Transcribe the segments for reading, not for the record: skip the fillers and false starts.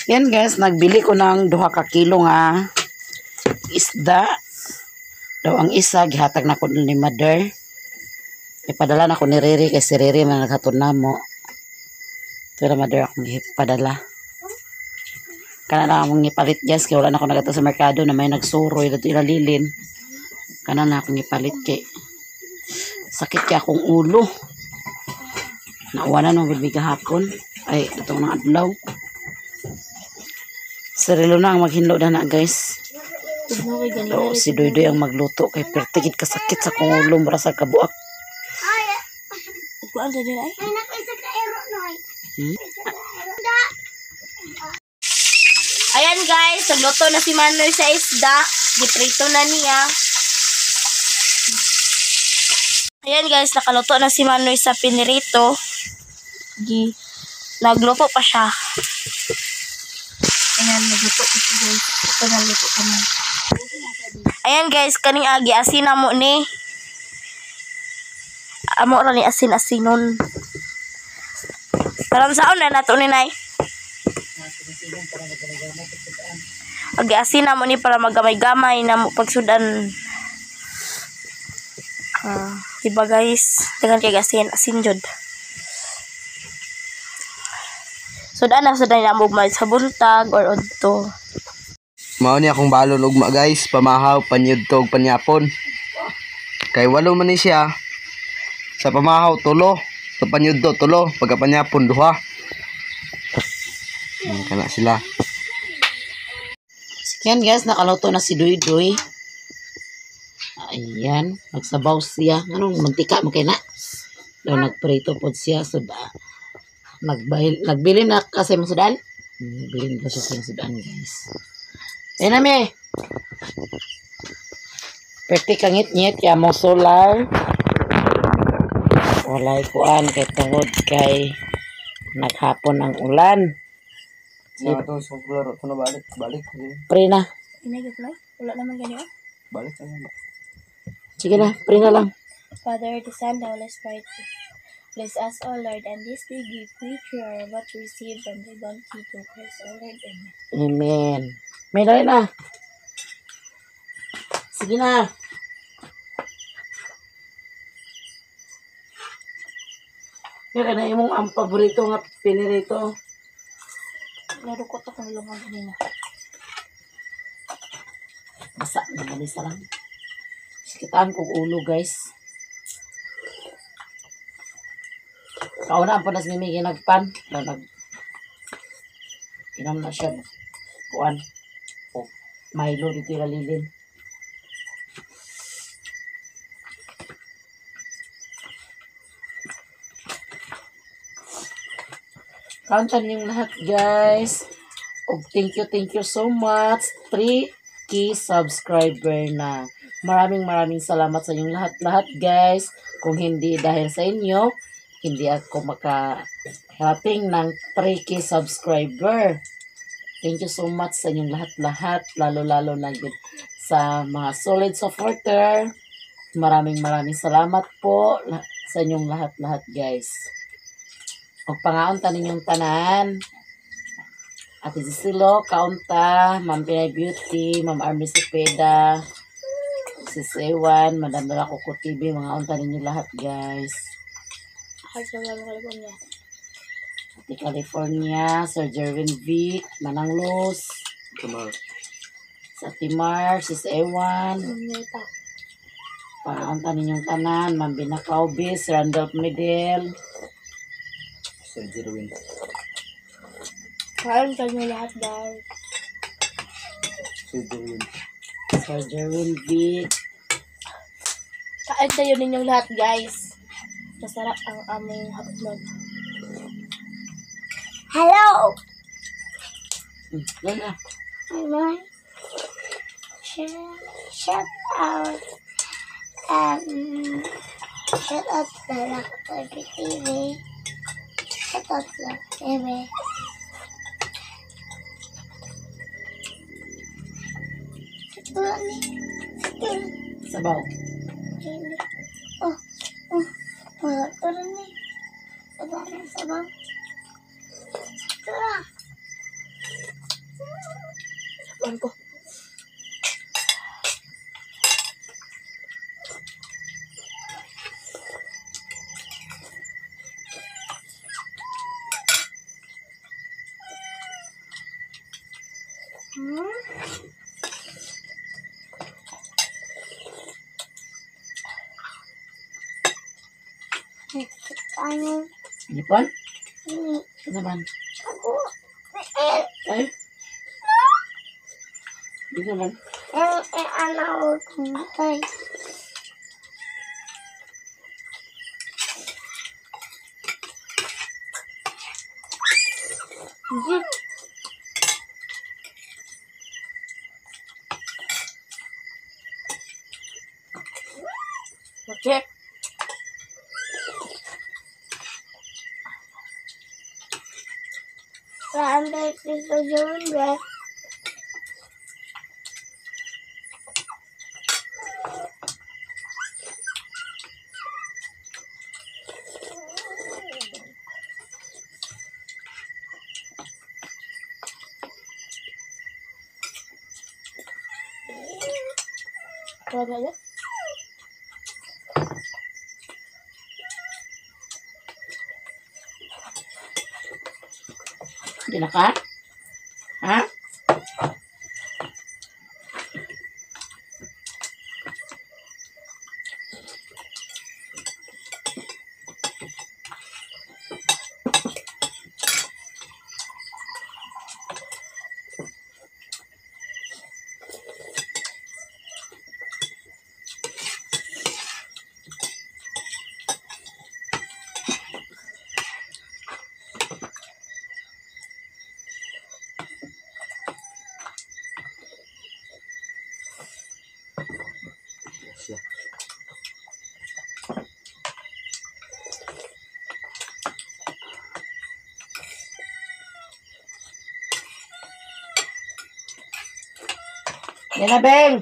Yan guys, nagbili ko ng 2 ka kilo nga isda. Daw ang isa gihatag na ko ni mother. Ipadala na ko ni Riri kay si Riri man naghatod namo. Pero mother akong gipadala. Kana na akong gipalit guys kay wala na ako nagadto sa merkado na may nagsuroy dito ilalilin. Kana na akong gipalit kay sakit kay akong ulo. Nauwanan nung gabi gahapon. Ay, itong nang adlaw. Sarilo na ang maghinlo na na guys. So, si Doydoy ang magluto kay pertigid kasakit sa kong ulo mura sa kabuak. Ayan guys, nagluto na si Manoy sa isda. Giprito na niya. Ayan guys, nakaluto na si Manoy sa pinirito. Nagluto pa siya. Ayan, nagluto pa siya guys. Ito nagluto pa na. Ayan guys, kaning agi asin amo ni. Amo ra ni asin-asinon. Karon saon na nato ni Nay? Agi asin amo ni para magamay-gamay na mo pagsudan. Diba guys, dagan kay asin, asin jud. Sudan na sudan na mo sa buntag or udto. Mao ni akong balon ugma guys, pamahaw, panyudtog, panyapon. Kay walo man ni siya. Sa pamahaw tulo, sa panyudto tulo, pagkapanyapon duha. Kana sila. Yan guys, nakaluto na si Doydoy. Ayan, nagsabaw siya. Anong mantika mo kay na? Daw nagprito pod siya so da. Nagbili na kasi mo sudan. Nagbili na siya sa sudan guys. Ayan na mi. Pwede kang ngit-ngit kaya mo solar. Walay kuan kay tungod kay naghapon ang ulan. Ito, so, na balik, balik. Pre na. Wala naman ganyan. Balik. Sige na, pre na lang. Father, the Son, the Holy Spirit. Bless us, O Lord, and this day give we through our about to receive from the bounty to Christ, O Lord. Amen. Amen. May dali na. Sige na. Kaya na imong ang paborito nga pinirito. Narukot akong lungan kanina. Basa, nabalisa lang. Sikitaan kong ulo, guys. Kauna ang panas ni Miggy nagpan. Inom na siya. Kuan. O, Milo dito yung lalilin. Kauntan yung lahat, guys. Og thank you so much. 3K subscriber na. Maraming maraming salamat sa inyong lahat-lahat, guys. Kung hindi dahil sa inyo, hindi ako makarating ng 3K subscriber. Thank you so much sa inyong lahat-lahat, lalo-lalo na sa mga solid supporter. Maraming maraming salamat po sa inyong lahat-lahat, guys. Magpangaon ta ninyong tanan. Ate Cecilo, kaunta, Ma'am Pinay Beauty, Ma'am Army Cepeda, Sis Ewan, Madam Dala Coco TV, mga unta ninyo lahat, guys. Ate California, Sir Jerwin Vic, Manang Luz, sa Timar, Sis Ewan, pangaunta ninyong tanan, Ma'am Binakaubis, Randolph Medel, Sir Jerwin. Kain kayo lahat, guys. Sir Jerwin. Sir Jerwin Vic. Kain tayo ninyong lahat, guys. Masarap ang aming hotdog. Hello! Yan na. My shout out shout out sa Laktoy TV. Shout out sa TV. Sabaw. Oh, oh, wala to rin eh. Sabaw na sabaw. Ito na. Nalipuan ko. Ano? Lipon? Ano naman? Ako. Ay? Hindi naman. Ano ko tay. Okay. Saan sa Jumbe? Wala na. Hindi na ka? Ha? Siya. Yan na, Beng!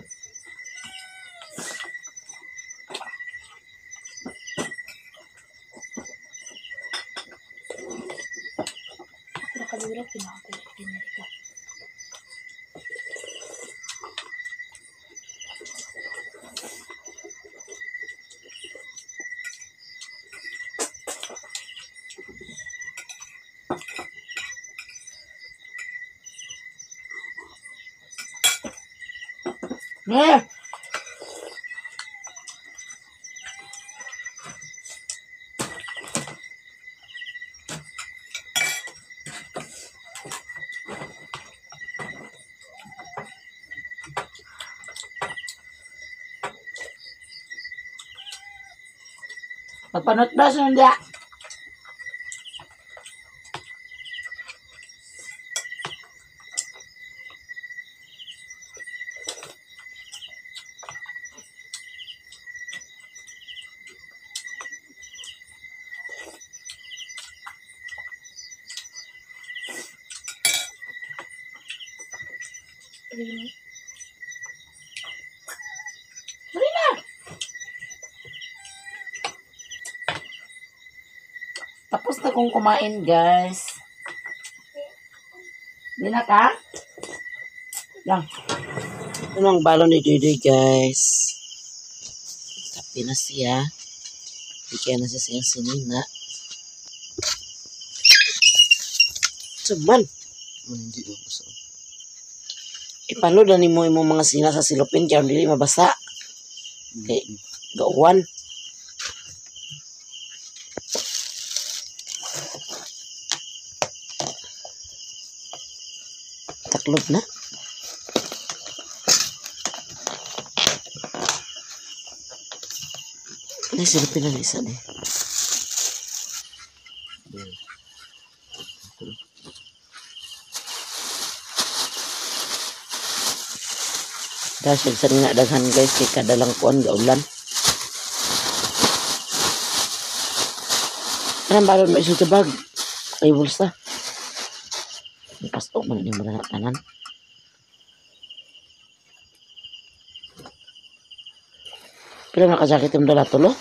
Nakalura, pinakakulit din na ito. Ne! Pagpanot ba siya? Really? Dali na! Tapos na kong kumain, guys. Hindi na ka? Lang. Ano ang balon ni Dudoy, guys? Kape na siya. Bigyan na siya sa iyang sinina. Suman! Hindi mabasa. Ipanood na nimo imong mga sina sa silupin kaya dili mabasa. Kay gauwan. Taklob na. Ay, silupin na isa ni. Dahil sa nina daghan guys kay kadalang kuan gaulan. Anong balon mo isul sa bag? Ay bulsa. Pasok man yung mga tanan. Pila man ka jacket yung dala tulo?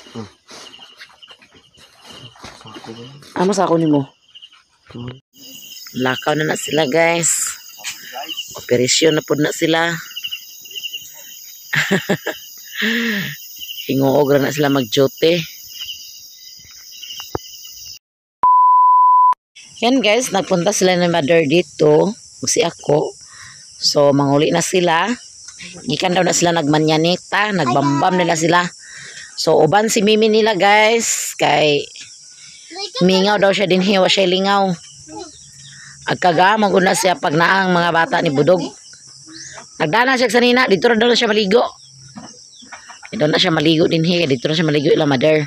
Sako ba yun? Amo sa ako nimo. Lakaw na na sila guys. Guys. Operasyon na pud na sila. Hinguog ra na sila mag-duty. Yan guys, nagpunta sila ni mother dito. Si ako. So, manguli na sila. Gikan daw na sila nagmanyanita. Nagbambam nila sila. So, uban si Mimi nila guys. Kay mingaw daw siya dinhi. Wa siya lingaw. Agkagamag na siya pag naang mga bata ni Budog. Nagdana siya sa nina. Dito na daw na siya maligo. Dito na siya maligo dinhi. Dito na siya maligo ila mother.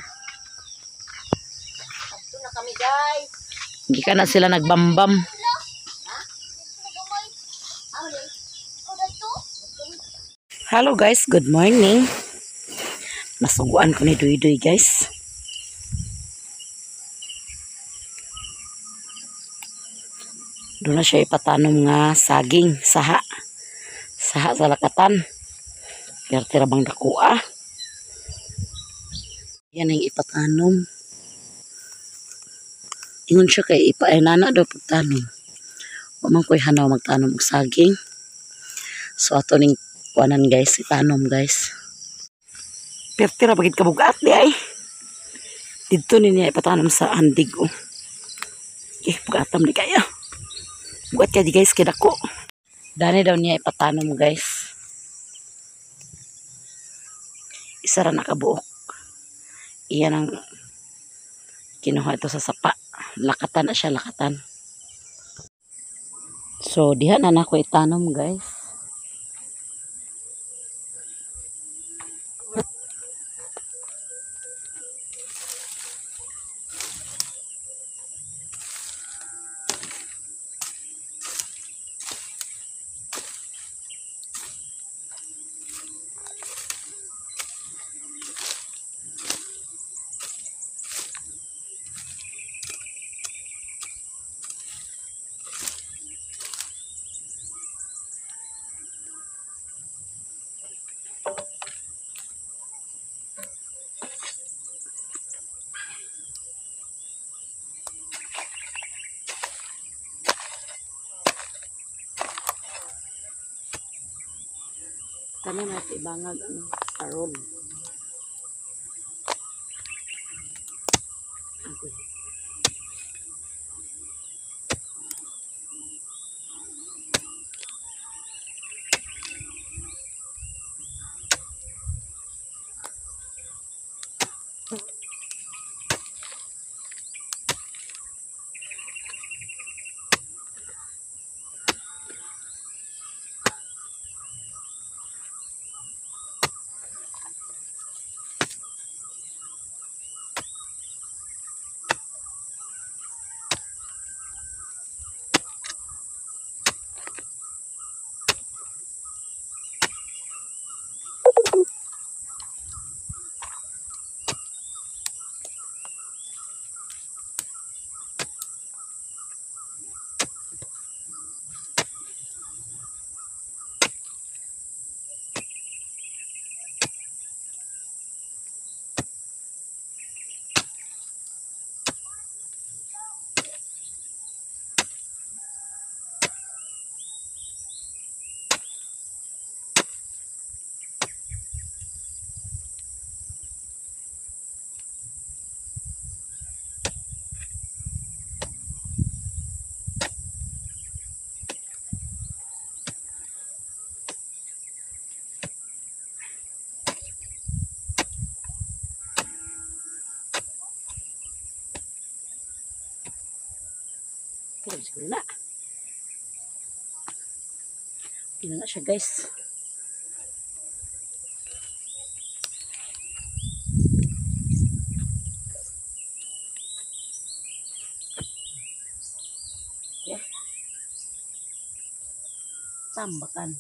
Ito na kami guys. Gikan na sila nagbambam. Hello guys, good morning. Nasuguan ko ni Duy Duy guys. Doon na siya ipatanom nga saging, saha. Saha sa lakatan. Pero tira bang dakua. Yan ang ipatanom. Ingon siya kay ipainana daw pagtanom. Wa man ko'y hanaw magtanom og saging. So ato ning kuanan guys, itanom guys. Pertira bagit kabugat di ay. Didto ni niya ipatanom sa andig oh. Eh, bugatam di kaya. Bugat kaya di guys kay dako. Dani daw niya ipatanom guys. Isa ra nakabuok. Iyan ang kinuha ito sa sapa. Lakatan na siya, lakatan. So diha na nako itanom guys. Kami natin ibangag ang sarol. Okay. Pero siguro na. Pina na siya guys. Okay. Tambakan.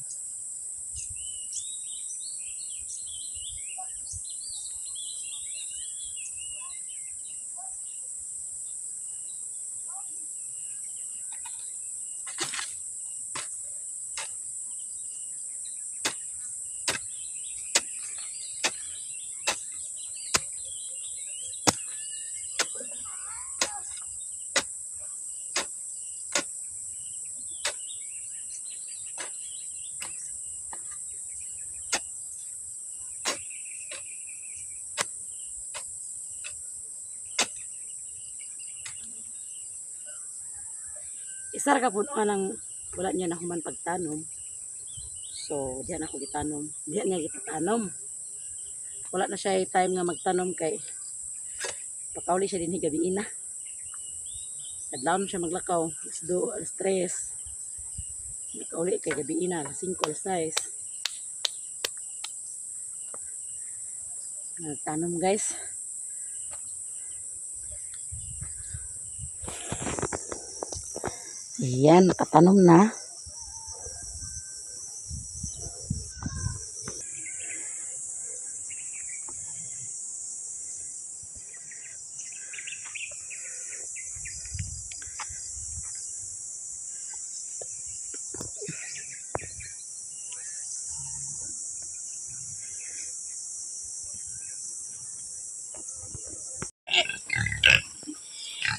Isa ra ka punuan ang wala niya nahuman pagtanom. So diyan ako gitanom. Diyan niya gitanom. Wala na siya time nga magtanom kay pakauli siya dinhi gabi na. Adlaw na siya maglakaw, alas 2, alas 3. Nakauli kay gabi na, alas 5, alas 6. Nagtanom guys. Ayan, nakatanom na.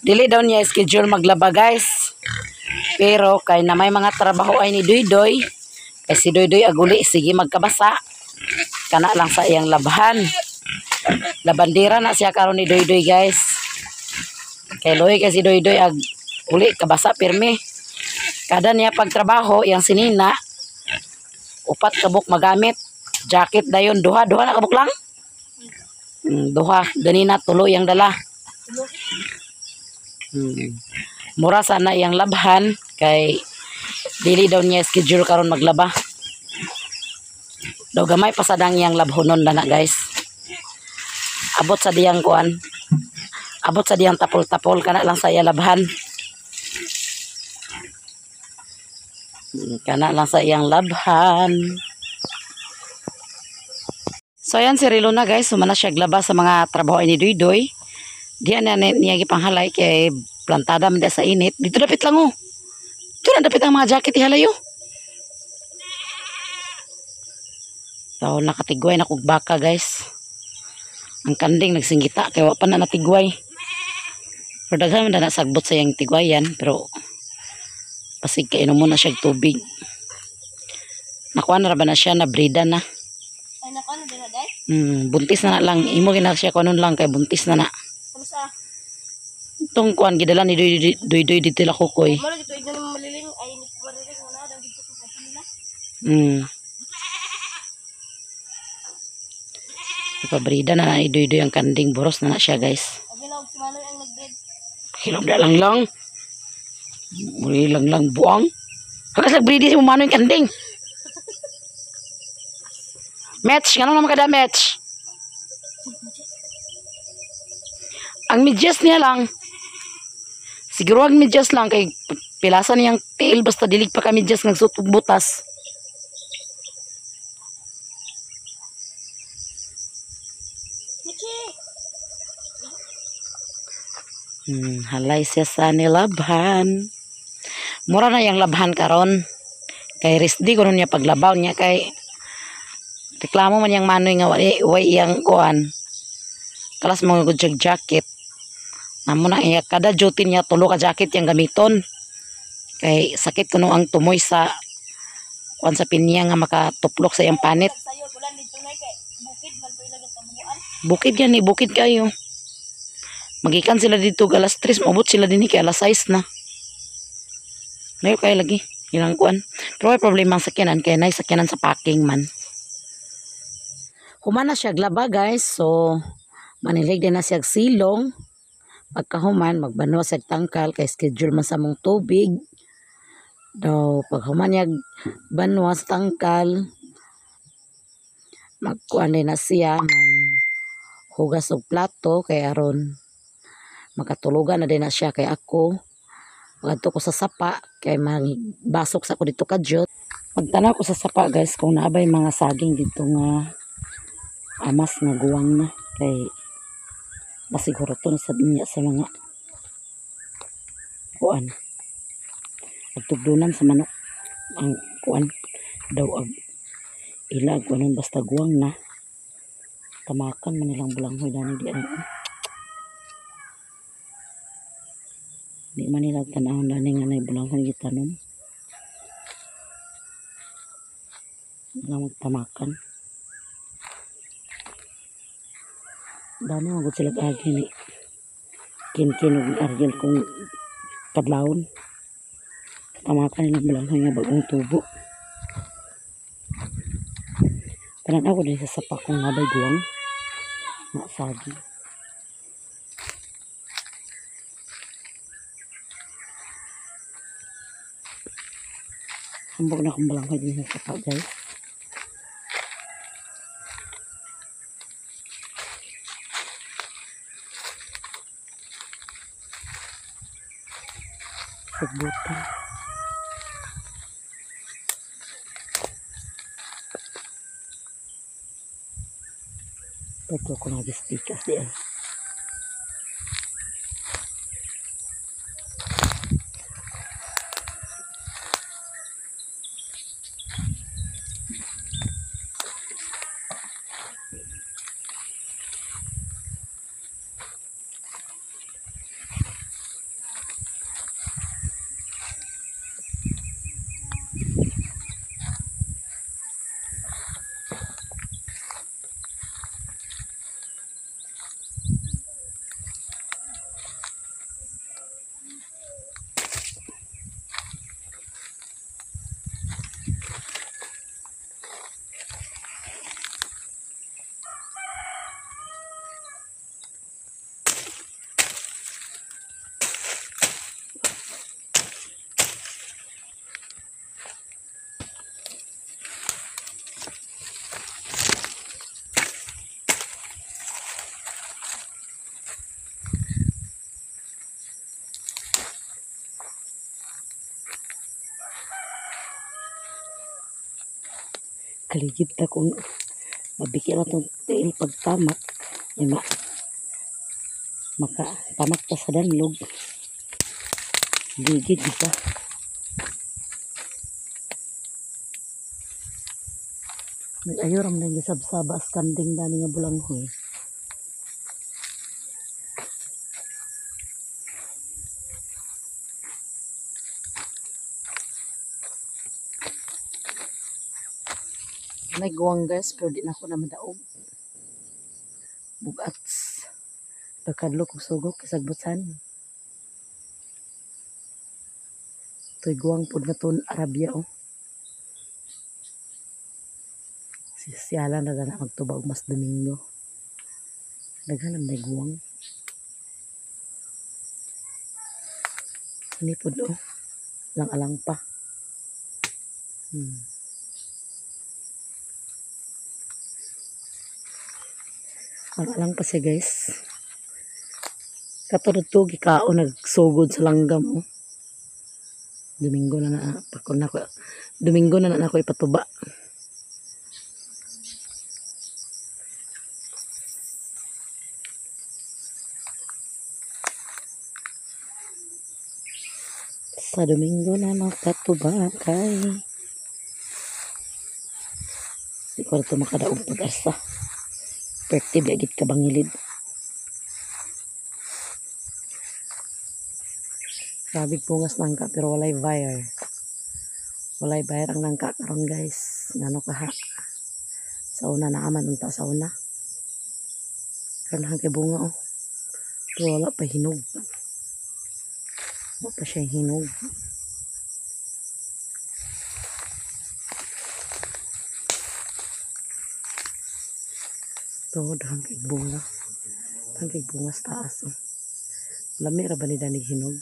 Dili daw niya schedule maglaba guys. Pero kay na may mga trabaho ay ni Doydoy, kay si Doydoy aguli sige magkabasa. Kana lang sa iyang labhan. Labandira na siya karon ni Doydoy guys. Kay loy kay si Doydoy ag uli kabasa pirmi. Kada niya pagtrabaho iyang sinina upat kabuk magamit. Jacket dayon duha, duha na kabuk lang. Duha ganina tulo iyang dala. Mura sana iyang labhan kay dili daw niya schedule karon maglaba. Daw gamay pa sad ang iyang labhonon na guys. Abot sa diyang kuan. Abot sa diyang tapol-tapol kana lang sa iyang labhan. Kana lang sa iyang labhan. So ayan si Riluna guys, sumana siya glaba sa mga trabaho ni Doydoy. Diyan na niya gipanghalay kay plantada man sa init. Dito dapit lang oh. Dito na dapit ang mga jacket ihalay oh. So nakatigway na kog baka guys. Ang kanding nagsinggita kay wa pa na natigway. Pero daghan man na nasagbot sa iyang tigwayan pero pasig kay inom muna siya tubig. Nakuha na ra ba na siya na brida na. Ay nakuha na din na day. Buntis na, na lang imo gina siya kunon lang kay buntis na na. Itong kuan gidala ni Doydoy dito la kukoy. Ipabrida na ni Doydoy ang kanding boros na na siya guys. Hilom na lang lang. Muli lang lang buang. Hagas nagbrida si Manoy ang kanding. Match, ngano naman kada match? Ang medyas niya lang. Siguro ang medyas lang kay pilasan niyang tail basta dilig pa ka medyas nagsuot og butas. Halay siya sa nilabhan. Mura na yang labhan karon. Kay risdi kuno niya paglabaw niya kay reklamo man yang Manoy nga way iyang kuan. Kalas mga good jacket. Namo na iya kada duty niya tulo ka jacket yang gamiton. Kay sakit kuno ang tumoy sa kuan sa pinya nga makatuplok sa iyang panit. Bukid yan eh, bukid kayo. Magikan sila dito alas 3, maabot sila dinhi kay alas 6 na. Layo kay lagi ilang kuan. Pero may problema ang sakyanan kay nay sakyanan sa parking man. Humana siya glaba guys, so manilig din na siya silong. Pagkahuman magbanwa siya tangkal kay schedule man sa mong tubig. Daw paghuman niya banwa sa tangkal magkuan din na siya hugas og plato kay aron makatulugan na din na siya kay ako. Magadto ko sa sapa kay basok sa ko dito kadyot. Pagtanaw ko sa sapa guys kung naabay mga saging dito nga amas nga guwang na kay masiguro to na sa niya sa mga kuan agtugdunan sa manok ang kuan daw ag ilag kuanon basta guwang na tamakan man nilang bulanghoy dani di ano di man nila tan-awon dani nga nay bulanghoy gitanom lang tamakan. Dami magod sila agi ni Kinkin ug Ariel kung kadlawon. Tamakan nilang balanghoy nga bagong tubo. Tanan ako din sa sapa kung nabay guwang. Na sagi. Hambog na akong balanghoy din sa sapa, guys. Sagbutan. Pagko ko nag-speakas diyan. Kaligid ta kung mabigyan na itong tiil pagtamak. Ay maka tamak ta sa danlog. Ligid di ba? Nag-ayo ram na gisabsaba as kanding dani nga bulanghoy. May guwang guys, pero di na ako na madaog. Bugats. Pagkadlok kog sugok, kasagbutan. Ito'y guwang pod nga ton Arabia oh. Sisiyalan na na magtuba og mas Domingo. Daghan na may guwang. Ini pod oh. Alang-alang pa. Alang-alang pa siya guys. Katulad to, gikao nagsugod sa langgam oh. Domingo na na, pako na ko, Domingo na na ako ipatuba. Sa Domingo na makatuba kay di ko na ito makadaog pag-asa. Perti biagit ka bangilid. Grabe pungas nangka pero walay wire. Walay wire ang nangka karon guys. Ngano kaha? Sa una naaman unta sa una. Karon hangkay bunga oh. Pero wala pa hinog. Wala pa siya hinog. Ito, dahang kay bunga. Dahang kay bunga sa taas. Oh. Lami ra ba ni Dani hinog?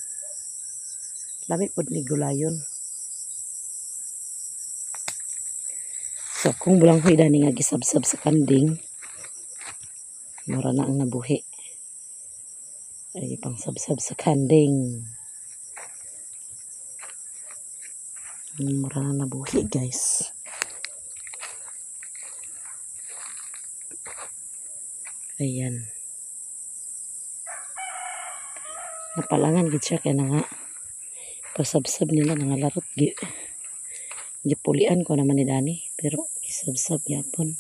Lami pod ni gulayon. So, kung bulanghoy dani nga gisabsab sa kanding, mura na ang nabuhi. Ay, pang sabsab sa kanding. Mura na nabuhi, guys. Ayan. Napalangan gid siya kaya na nga pasabsab nila nangalarot gipulian ko naman ni Dani pero gisabsab gyapon.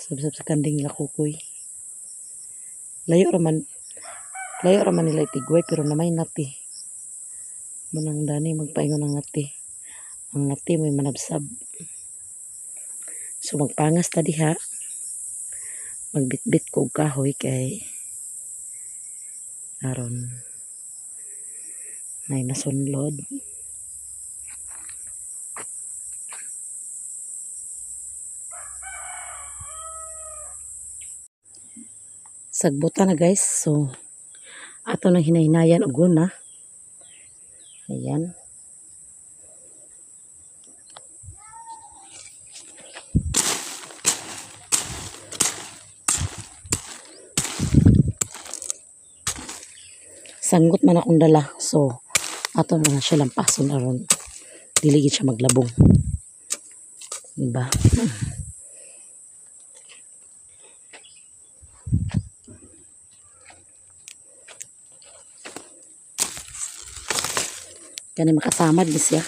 Sabsab sa kanding nila kukoy. Layo raman nila itigway pero namay nati. Munang Dani magpaingon ang nati. Ang nati may manabsab. So magpangas ta diha. Magbitbit ko og kahoy kay aron Nay masunlod. Sagbutan na guys. So ato nang hinahinayan og guna. Ayan. Sanggot man akong dala. So ato na siya lampason aron dili gid siya maglabong. Diba? Kani makasamad ni siya.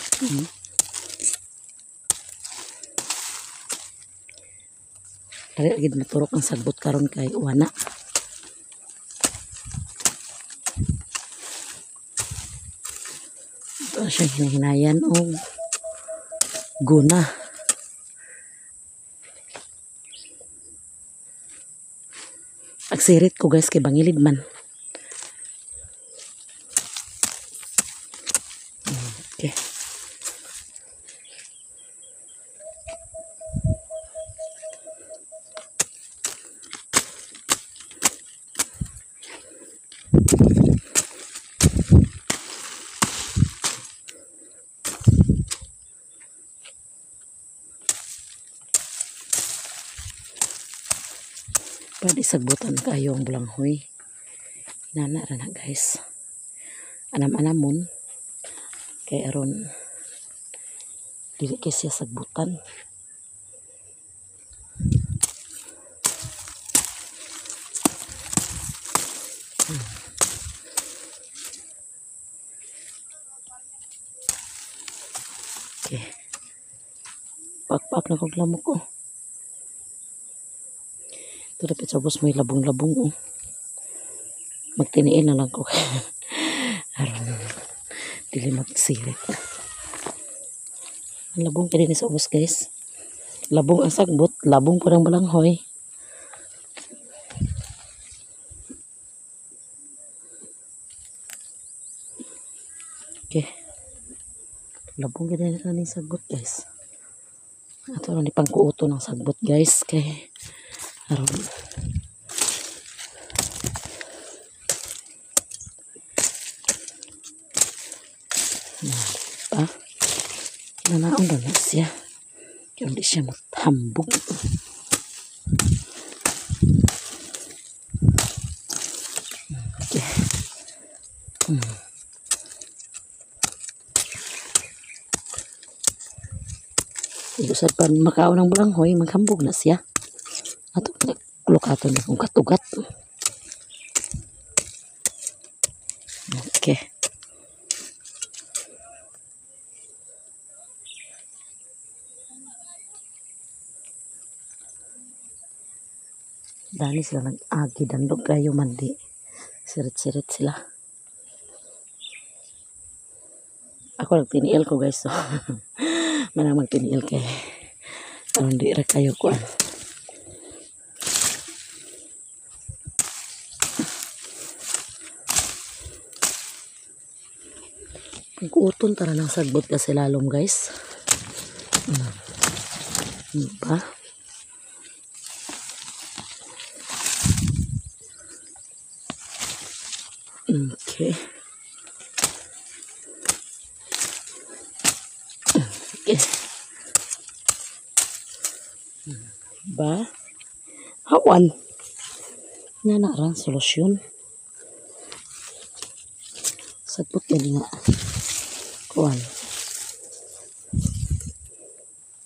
Dali gid maturok ang sagbot karon kay wana. Ito siya hinahinayan og guna. Pagsirit ko guys kay bangilid man. Okay. Pwede sagbutan kayo ang bulanghoy. Nana ra na guys. Anam-anamon kay aron dili kay siya sagbutan. Okay. Pakpak na kog lamok ko. Ito dapat sa bus may labong-labong oh. Magtiniil na lang ko. Aron dili magsirit. Ang labong kini sa ubos guys. Labong ang sagbot, labong po ng balanghoy. Okay. Labong kini na ni sagbot guys. Ato na ni pangkuuto ng sagbot guys kay aron pa nanaon ra na siya kay hindi siya maghambog. Okay. Iusad pa makaon ng bulanghoy, maghambog na siya. Ato lukaton na kung katugat. Okay. Dani sila nag-agi dandog kayo man di. Sirit-sirit sila. Ako nagtiniil ko guys. So manang magtiniil kay aron di ra kayo kuan. Kuuton tara ng sagbot kasi lalom guys. Diba? Okay. Okay. Ba? Hawan. Nga na ran solusyon. Sagbot gani nga. Kuan.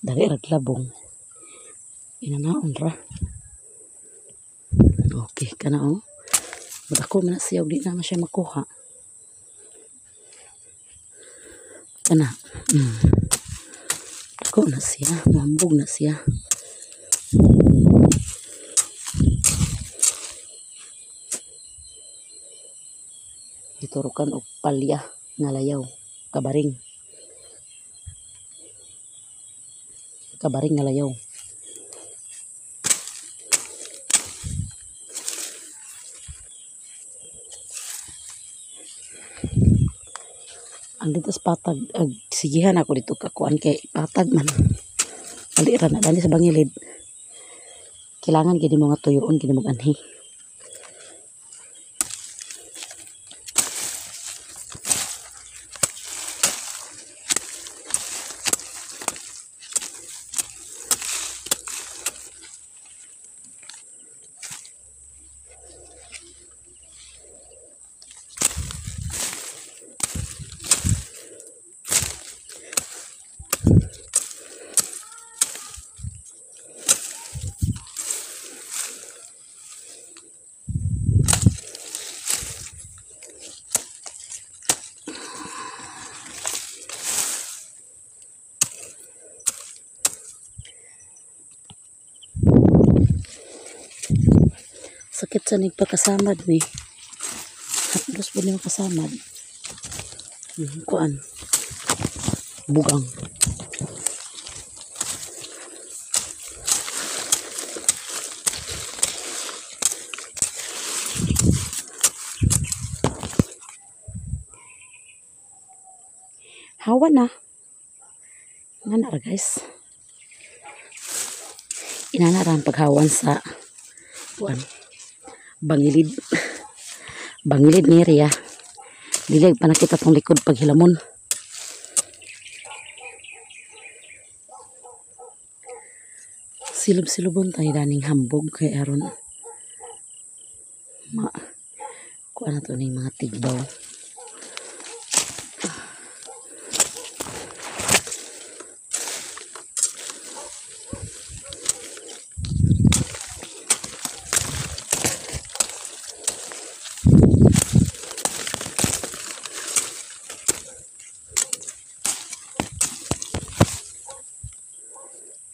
Dali rag labong. Inanaon ra. Okay kana oh. Madako man na siya og di na man siya makuha. Kana. Dako na siya, mahambog na siya. Giturukan og palya nga layaw, kabaring. Kabaring nga layaw. Ang dito sa patag, ag, sigihan ako dito kakuan kay patag man. Dali ra na dali sa bangilid. Kailangan gini mo nga tuyoon gini mo anhi. Sakit sa nagpakasamad ni. Hapdos po niyo kasamad. Kuan. Bugang. Hawa na. Inana ra guys. Inana ra ang paghawan sa kuan. Bangilid. Bangilid ni area. Dili pa nakita tong likod paghilamon. Silob-silobon tayo daning hambog kay aron ma kuan na to ning mga tigbaw.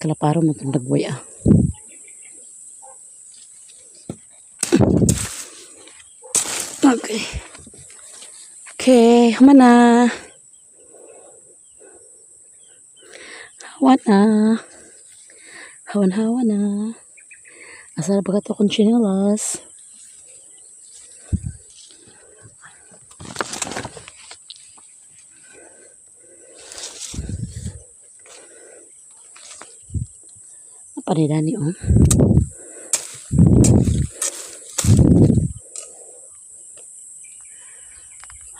Kalaparo mo itong dagway ah. Okay. Okay, humana. Hawa na. Hawan-hawa na. Asa na ba ito akong chinelas? Panidani oh.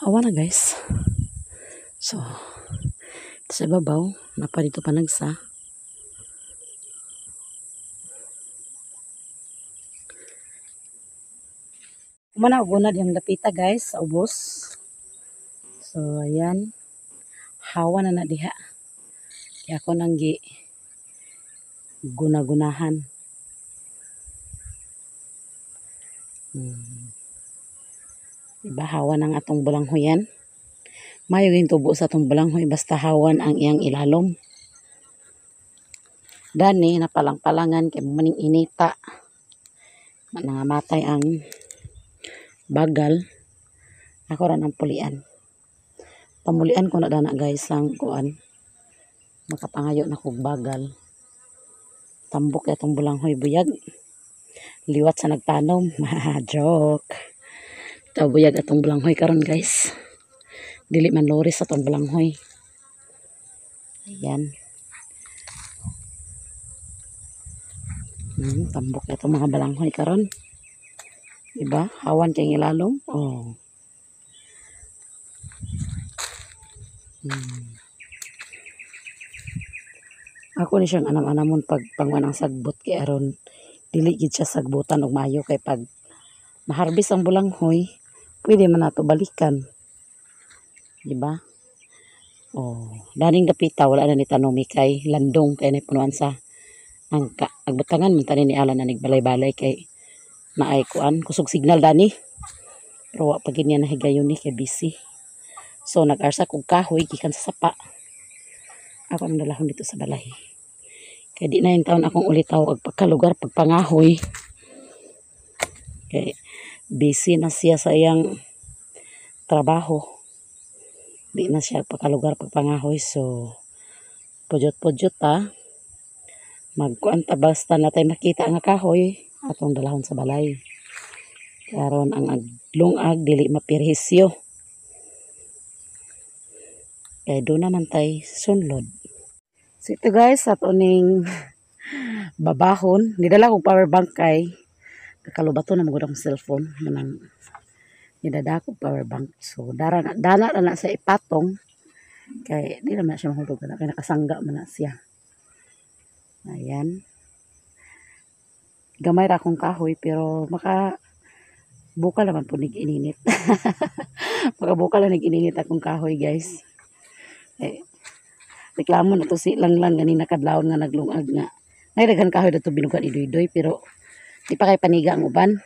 Hawa na guys. So, ito sa ibabaw, napa dito panagsa. Kumana gunad yung dapita guys sa ubos. So, ayan. Hawa na na diha. Kaya ako nang gi guna-gunahan. Diba, hawan ang atong balanghoyan. Mayo yung tubo sa atong balanghoy basta hawan ang iyang ilalom. Dani napalang-palangan kay maning inita. Nangamatay ang bagal. Ako ra nang pulian. Pamulian ko na dana guys ang kuan. Makapangayo na kog bagal. Tambok itong bulanghoy buyag. Liwat sa nagtanom. Joke. Ito buyag atong bulanghoy karon guys. Dili man loris atong bulanghoy. Ayan. Tambok itong mga balanghoy karon. Diba? Hawan kayong ilalom. Oh. Ako ni siyang anam-anamon pag pangwan ang sagbot kay aron dili gid siya sagbutan og maayo kay pag maharbis ang bulanghoy pwede man nato balikan. Diba? Oh, daning dapita wala na ni tanomi kay landong kay ni punuan sa angka. Agbutangan man tani ni Alan na nagbalay-balay kay naay kuan kusog signal dani. Pero wa pa gid niya nahigayon ni kay busy. So nag-arsa kog kahoy gikan sa sapa. Ako ang dalahon dito sa balay. Kay di na yung taon akong ulitaw ag pagkalugar pagpangahoy. Kay busy na siya sa iyang trabaho. Di na siya pagkalugar pagpangahoy. So pujot-pujot ta. Magkuan ta basta na tayo makita nga kahoy atong dalahon sa balay. Karon ang aglungag dili mapirhisyo. Kay doon naman tay sunlod. So ito guys, ato ning babahon. Nidala kong power bank kay kakalubato na magud akong cellphone. Manang nidada ko power bank. So dara na, dana na na sa ipatong. Kay di naman na siya mahulog na kay nakasangga man na siya. Ayan. Gamay ra akong kahoy pero maka bukal naman po nig-ininit. Maka bukal na nig-ininit akong kahoy guys. Eh, reklamo na to si Langlang ganina kadlawon nga naglungag nga. Nay daghan kahoy dato binugan idoy-doy pero di pa kay paniga ang uban.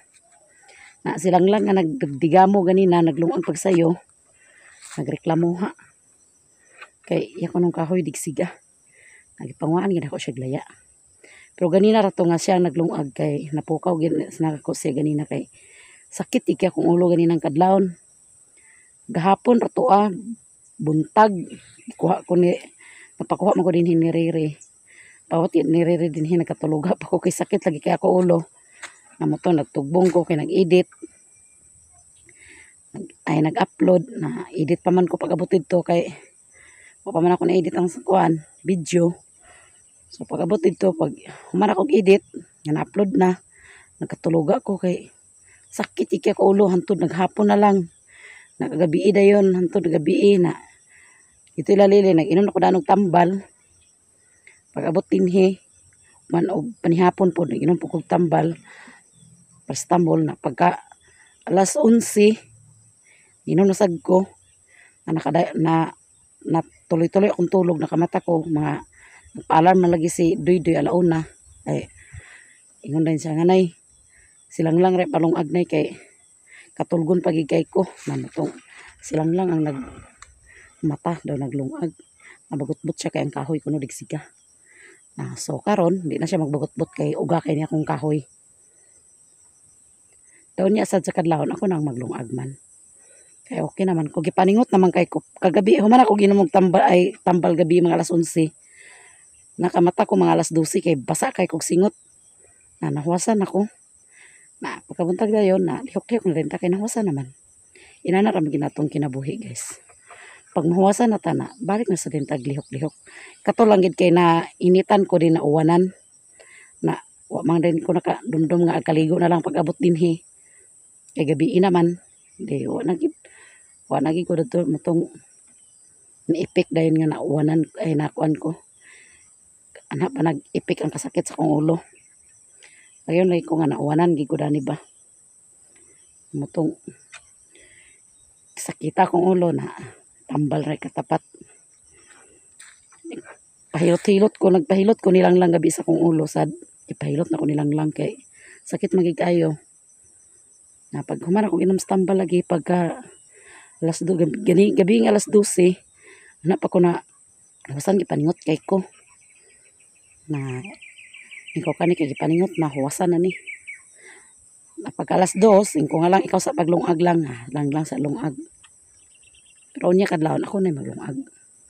Na si Langlang nga nagdigamo ganina naglungag pagsayo. Nagreklamo ha. Kay iya ko nung kahoy digsiga. Nagipanguan gid ako siya glaya. Pero ganina ra to nga siya naglungag kay napukaw gid ko siya ganina kay sakit iki akong ulo ganinang kadlawon. Gahapon ra to buntag kuha ko ni napakuha man ko dinhi ni Rere. Pawat ni Rere dinhi nagkatuluga pa ko kay sakit lagi kay ako ulo. Namo to nagtugbong ko kay nag-edit. Ay nag-upload na edit pa man ko pag-abot didto kay wa pa man ako na-edit ang kuan video. So pag-abot didto pag human ako edit nga na-upload na nagkatuluga ko kay sakit iki ako ulo hantod naghapon na lang. Nagagabi dayon hantod gabi na. Ito ilalili, nag-inom ako danog tambal. Pag-abot dinhi, man og panihapon po, nag-inom po kog tambal. Paracetamol na pagka alas 11, inom na sad ko. Na, na, na tuloy-tuloy akong tulog, nakamata ko, mga nagpa-alarm man lagi si Duy-Duy alauna. Ay, ingon din siya nga nay, silang lang re palungag nay kay katulgon pagigay ko. Namutong silang lang ang nag mata daw naglungag. Nabagutbot siya kay ang kahoy kuno digsiga. Na so karon di na siya magbagutbot kay uga kay niya akong kahoy. Daw niya sad sa kadlawon ako nang maglungag man. Kay okay naman ko gipaningot naman kay ko kagabi human ako ginom og tambal ay tambal gabi mga alas 11. Nakamata ko mga alas 12 kay basa kay kog singot. Na nahuwasan ako. Na pagkabuntag dayon na lihok-lihok na rin ta kay nahuwasan naman. Inana ra man ginatong kinabuhi guys. Pag mahuwasan na tana, balik na sa dintag lihok-lihok. Kato lang gid kay na initan ko din na uwanan. Na wa man din ko nakadumdum nga agkaligo na lang pag-abot dinhi. Kay gabi naman, di wa na gid. Wa na gid ko didto motong naipik dayon nga nauwanan ay nakuan ko. Ana pa nag-ipik ang kasakit sa akong ulo. Ayon lagi ko nga nauwanan gid ko dani ba. Motong sakita akong ulo na tambal ray katapat. Pahilot-hilot ko, nagpahilot ko nilang lang gabi sa akong ulo sad. Ipahilot na ko nilang lang kay sakit magig kayo. Na pag human ako inom sa tambal lagi pagka alas do gabi, gabi nga alas 12 ana pa ko na huwasan gipaningot kay ko. Na ikaw kani kay gipaningot na huwasan na ni. Na pag alas 2 ingko nga lang ikaw sa paglungag lang ha, lang lang sa lungag. Pero unya kadlawon ako na maglungag.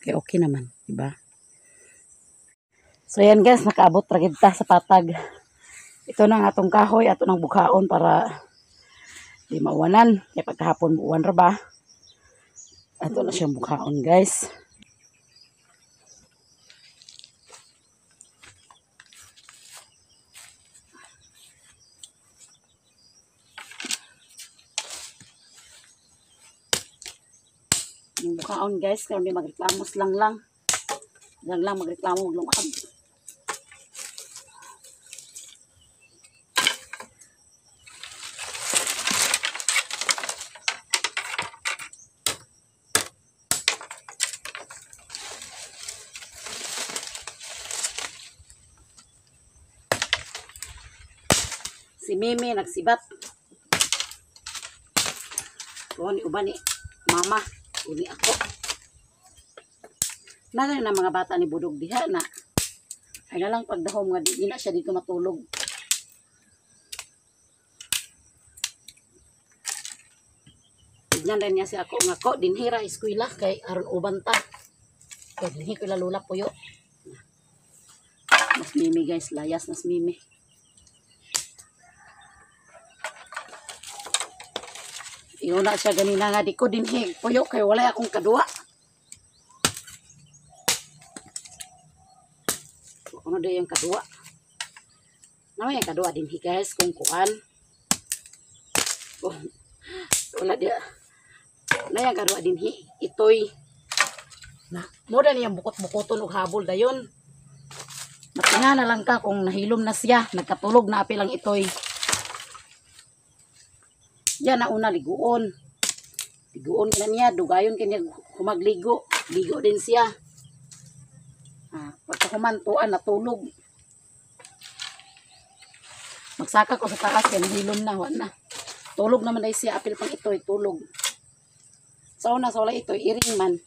Kay okay naman, di ba? So yan guys, nakaabot ra gid ta sa patag. Ito na ang atong kahoy, ato nang bukhaon para di mauwanan. Kay pagkahapon muuwan ra ba? Ato na siyang bukhaon guys. Yung bukhaon guys, kaya may magreklamos lang lang. Lang lang magreklamo maglungag. Si Mimi nagsibat. Kuha ni uban ni mama. Uni ako. Nagay na mga bata ni Budog diha na. Ay na lang pagdahom nga di na siya dito matulog. Tignan rin niya si ako nga ko dinhira eskwela kay aron uban ta. Kay dinhi ko lalula puyo. Mas Mimi guys, layas nas Mimi. Iuna siya ganina nga di ko dinhi puyo kay walay akong kaduwa. Kuno day ang kaduwa. Namay ang kaduwa din guys kung kuan. Kung wala dia. Nay ang kaduwa din hi itoy. Na mo da niyang bukot-bukoton og habol dayon. Matinga na lang ka kung nahilom na siya, nagkatulog na apil ang itoy. Yan na una liguon. Liguon na niya, dugayon kanya humagligo. Ligo din siya. Pagkahumantuan, natulog. Magsaka ko sa taas, kaya nahilom na, wala na. Tulog naman dahil siya, apil pang itoy, tulog. Sa una, sa wala itoy, iring man.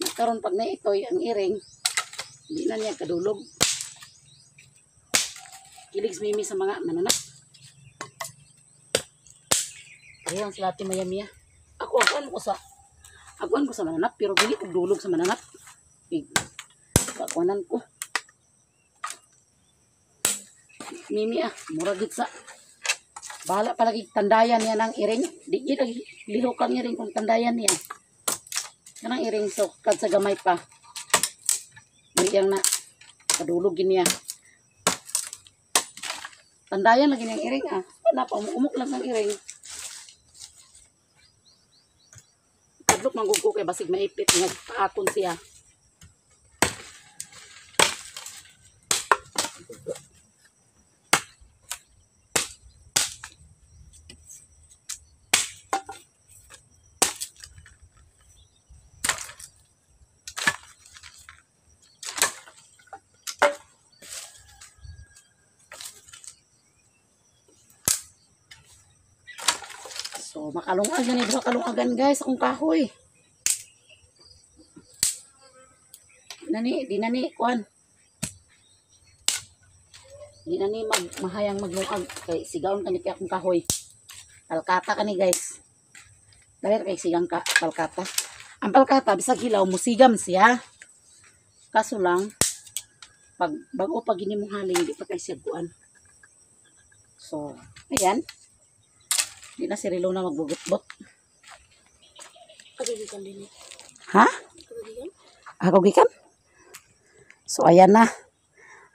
Nagkaroon pag na itoy, ang iring, hindi na niya kadulog. Kilig mimi sa mga mananak. Parehang sila ati Maya. Ako, aguan ko sa mananap, pero dili ko dulog sa mananap. Kakuanan ko. Mimi mura gid sa. Bahala palagi tandayan niya ng iring. Di gid lihok ang iring kung tandayan niya. Kanang iring so kad sa gamay pa. Dili na kadulog gid niya. Tandayan lagi niyang iring Wala pa umuk lang ng iring. Kadlok manggugo kay basig maipit nga paakon siya. So makalungagan ni duha kalungagan guys akong kahoy. Nani di nani kuan. Di nani mahayang maglungag kay sigaon kani kay akong kahoy. Palkata kani guys. Dali kay sigang ka palkata. Ang palkata bisag hilaw musigam siya. Kaso lang pag bago pa gini mong haling di pa kay siya kuan. So ayan. Di na si Rilo na magbugit-bot. Ha? Ako gikan? So ayan na.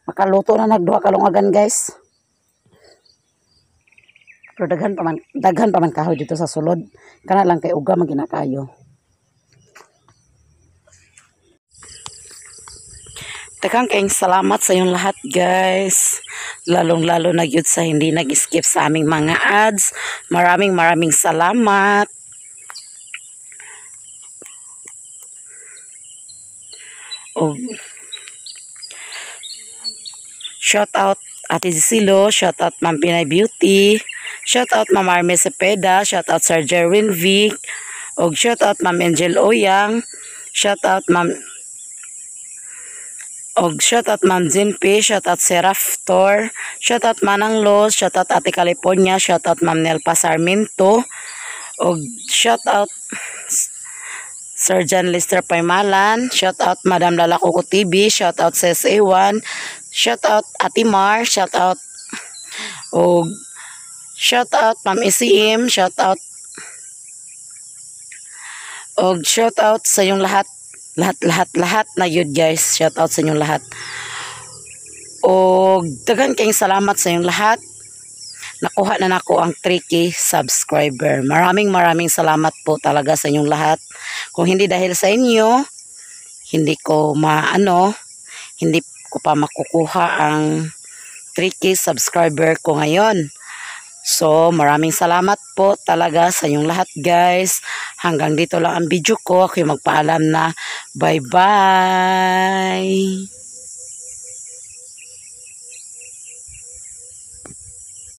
Makaluto na nagduha kalungagan guys. Pero daghan pa man kahoy dito sa sulod. Kana lang kay uga man ginakayo. Daghang kayong salamat sa inyong lahat guys. Lalong-lalo na gyud sa hindi nag-skip sa aming mga ads. Maraming maraming salamat. Oh. Shout out Ate Cecilo, shout out Ma'am Pinay Beauty, shout out Ma'am Arme Cepeda, shout out Sir Jerwin Vic, og shout out Ma'am Angel Oyang, shout out Ma'am og shout out Ma'am Zinpi, shout out Seraph Tor, shout out Manang Los, shout out Ate California, shout out Ma'am Nelpa Sarmiento, og shout out Sir John Lister Paymalan, shout out Madam Lala Coco TV, shout out Ses A1, shout out Ate Mar, shout out og shout out Ma'am ECM, shout out og shout out sa inyong lahat. Lahat na yun guys. Shout out sa inyong lahat. Og daghan kayong salamat sa inyong lahat. Nakuha na nako ang 3K subscriber. Maraming maraming salamat po talaga sa inyong lahat. Kung hindi dahil sa inyo, hindi ko hindi ko pa makukuha ang 3K subscriber ko ngayon. So, maraming salamat po talaga sa inyong lahat guys. Hanggang dito lang ang video ko. Ako'y magpaalam na. Bye-bye!